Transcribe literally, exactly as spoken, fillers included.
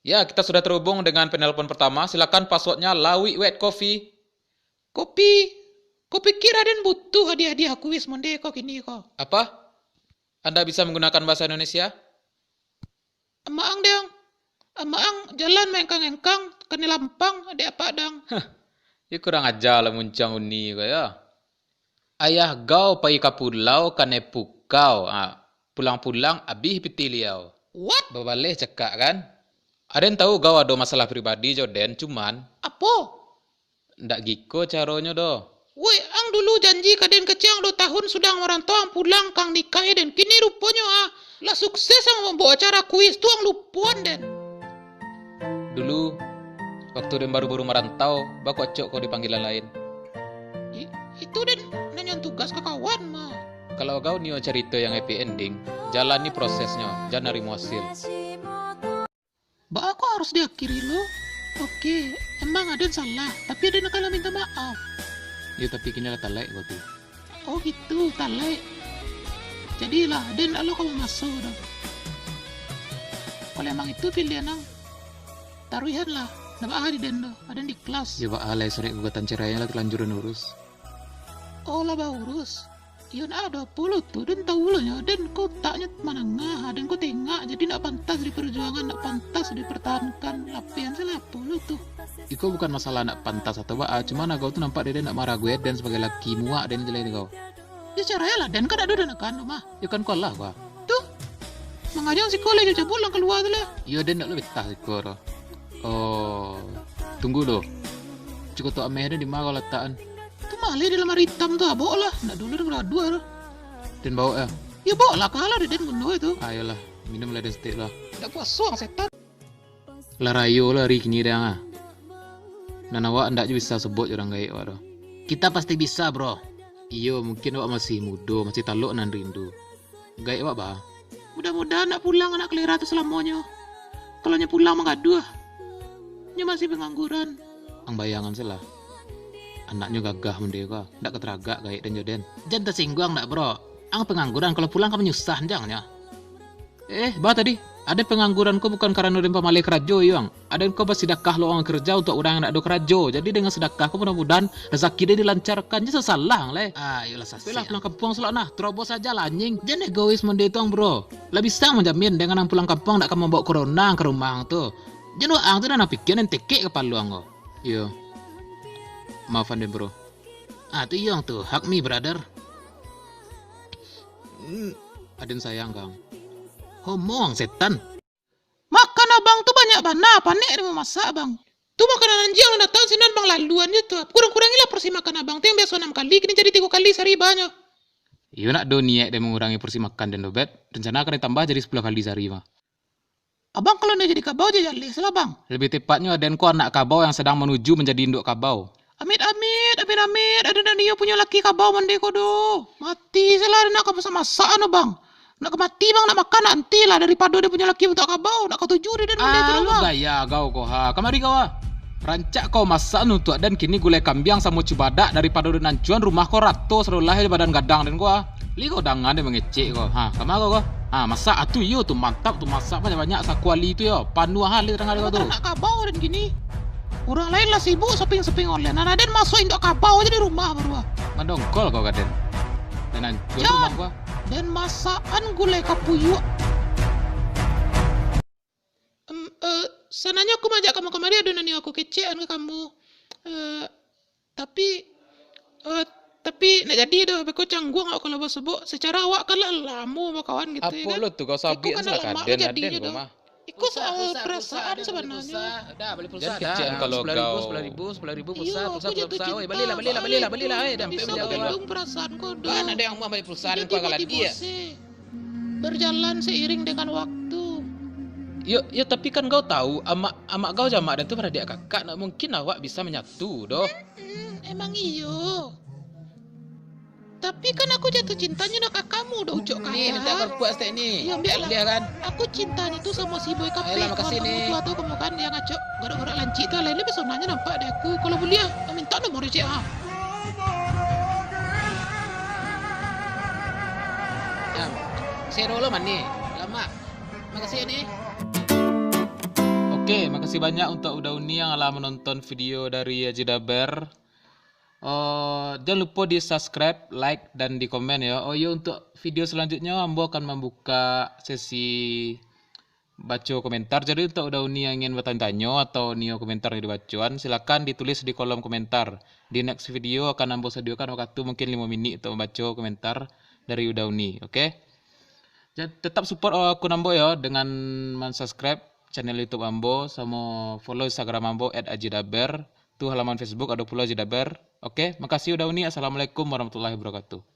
Ya, kita sudah terhubung dengan penelpon pertama. Silakan passwordnya Lawik Wet Coffee. Kopi? Ko pikir Raden butuh hadiah-hadiah kuis monde ko kini ko? Apa? Anda bisa menggunakan bahasa Indonesia? Amaang dang. Amaang jalan maengkang-engkang, kanai lampang, dek apak dang. Hah, iyo kurang aja lah muncuang uni ko yo. Ayah gau pai ka pulau kanai pukau, ah, pulang-pulang abih pitih liau. What? Babaleh cakak kan? Aden tahu gau ado masalah pribadi jo den, cuman. Apo? Ndak giko caronyo doh. Woi, ang dulu janji ka den kecek ang duo tahun sudah marantau ang pulang kang nikahi den. Kini ruponyo ah, lah sukses ang mambawa acara kuis tu ang lupoan den. Dulu, waktu den baru-baru marantau, baku acok kau di panggilan lain. I, itu den nanyoan tugas ka kawan mah. Kalau kau nio carito yang happy ending, jalani prosesnyo, jan narimo hasil. Baa kok harus diakhiri lo? Oke, emang aden salah, tapi aden akan lah minta maaf. Yo, tapi kini lah talaik kau tu. Oh gitu, talaik. Jadilah, aden ndak lo ka mamaso doh. Kalau emang itu pilihan ang, taruihan lah. Ndak baa di den doh, aden ikhlas. Yo baa lai, surek gugatan cerai lah talanjur den urus. Oh, lah baurus. Iyo, ndak ado apo lo tu, den tahu lo nyo, den ko otaknyo manangah, den ko tengak, jadi ndak pantas di perjuangan, ndak pantas dipertahankan, lapian salah apo lo tu. Iko bukan masalah ndak pantas atau baa, cuman agau tu nampak dek den ndak marague den sabagai laki, muak den jaleh kau. Yo, carai lah, den kan ado den akan tu mah. Yo kan kau lah kau. Tu, mangajang siko lai jo cabut lah kalua tu lah. Iyo, den ndak lo betah siko tu. Oh, tunggu lo. Cuko tu ameh den di ma kau latakan? Tu mah lai di lamari itam tu, ah, bawok lah. Ndak dulu den gaduah tu. Den bawok yo? Yo bawok lah, kalau dek den guno tu. Ayolah, minum lah den saketek lah. Ndak puaso ang setan. Lah rayo lah ari kini dang ah. Nan awak ndak jo bisa sobok jo urang gaek awak tu. Kita pasti bisa, bro. Iyo, mungkin awak masih mudo, masih talok nan rindu. Gaek awak ba. Mudah-mudahan ndak pulang anak kalera tu salamonyo. Kalau nyo pulang manggaduah, nyo masih pangangguran. Ang bayangan se lah. Anaknyo gagah munde ko, ndak ka taragak gaek den jo den. Jan tasingguang ndak, bro. Ang pangangguran, kalau pulang ka manyusah, jan nyo. Eh, ba tadi, aden pangangguran ko bukan karano den pamaleh karajo, iyo ang. Aden ko basidakah lowongan kerja untuak urang yang ndak ado karajo. Jadi dengan sidakah ko mudah-mudahan rasaki den dilancarkan. Jan sasalah ang lai. Ah, iyolah sasek. Pulang kampuang se lah nah, terobos aja lah anjing. Jan egois munde tu ang, bro. Lah bisa ang manjamin dengan ang pulang kampuang ndak ka mambawa corona ka rumah ang tu. Jan waang tu dah nan pikia nan tekek kapalo ang ko. Iyo. Maafan den, bro. Ah, tu iyo ang tu, hug me, brother. Hmm, aden sayang kang. Homo ang setan. Makan abang tu banyak bana, panek den mamasak abang. Tu makanan anjiang nan datang sinan bang laluan je tu. Kurang-kurangilah porsi makan abang tu yang biaso anam kali, kini jadi tigo kali sahari banyo. Iyo, ndak do niaik den mangurangi porsi makan den do, Beb. Rencana akan ditambah jadi sapuluah kali sahari mah. Abang kalau nak jadi kabau, jaleh se lah, Bang. Lebih tepatnyo, aden ko anak kabau yang sadang manuju manjadi induak kabau. Amit, amit, amit, amit, aden ndak nio punyo laki kabau mande ko doh. Mati se lah, aden ndak ka masak-masak anu, Bang. Ndak ka mati, Bang, ndak makan, ndak anti lah, daripado den punyo laki bantuak kabau, ndak katuju dek den mande tu lah, Bang. Ah, lu gaya kau ko, ha. Kamari kau, ha. Rancak kau masak anu untuak den, kini gulai kambiang samo cubadak, daripado den ancuan rumah ko rato sadolah jo badan gadang den ko, ha. Li kau dangan den mangecek ko. Ha, kama kau ko? Ha, masak atu iyo tu, mantap tu, masak banyak-banyak sakuali tu yo. Panuah ha li tangah kau tu. Anak kabau den kini. Urang lain lah sibuk shopping-shopping online. Nan aden masuak induak kabau aja di rumah baru ah. Mandongkol kau ka den. Den ancua rumah gua. Den masakan gulai kapuyuak. Em, eh, sananyo aku maajak kamu kamari ado nan nio aku kecekan ka kamu. Eh, tapi, eh, tapi ndak jadi doh, beko cangguang awak kalau basobok. Secara awak kan lah lamo bakawan gitu, yo kan? Apo lo tu kau sabiak kan lah lamak jadinyo doh. Iko soal perasaan sabananyo. Dah, bali pulsa. Jan kecekan kalau kau. Sepuluh ribu, sepuluh ribu, pulsa, pulsa, pulsa. Oi, balilah, balilah, balilah, balilah. Eh, dah sampai menjauh lah. Perasaan kau doh. Kan ado yang mau bali pulsa dan kau kalah dia. Berjalan seiring dengan waktu. Yo, yo, tapi kan kau tahu, amak, amak kau jo amak den tu baradiak kakak, ndak mungkin awak bisa menyatu doh. Hmm, emang iyo. Tapi kan aku jatuh cintanyo nak ka kamu doh, Ucok. Ni, minta kau buek stek ni. Iyo, ambiak lah. Buliah kan? Aku cintanyo tu samo si Boy Capricorn. Ayolah, makasih ni. Kamu tu atau kamu kan yang acok gorak-gorak lancik tu, alai ni pesonanyo nampak di aku. Kalau buliah, minta nomor Ucok, ha. Jam. Sero lo mani. Lamak. Makasih ya, Ni. Oke, makasih banyak untuk Uda Uni yang lah menonton video dari Aji Daber. Oh, jangan lupa di subscribe, like, dan di komen ya. Oh iya, untuk video selanjutnya ambo akan membuka sesi baco komentar. Jadi untuk Uda Uni yang ingin bertanya-tanya atau nio komentar yang dibacoan, silakan ditulis di kolom komentar. Di next video akan ambo sediakan waktu mungkin lima minit untuk membaca komentar dari Uda Uni. Oke. Ja-, tetap support akun ambo ya dengan mensubscribe channel YouTube ambo, samo follow Instagram ambo at aji daber. Tu halaman Facebook ado pulo Aji Daber. Oke, makasih Uda Uni. Assalamualaikum warahmatullahi wabarakatuh.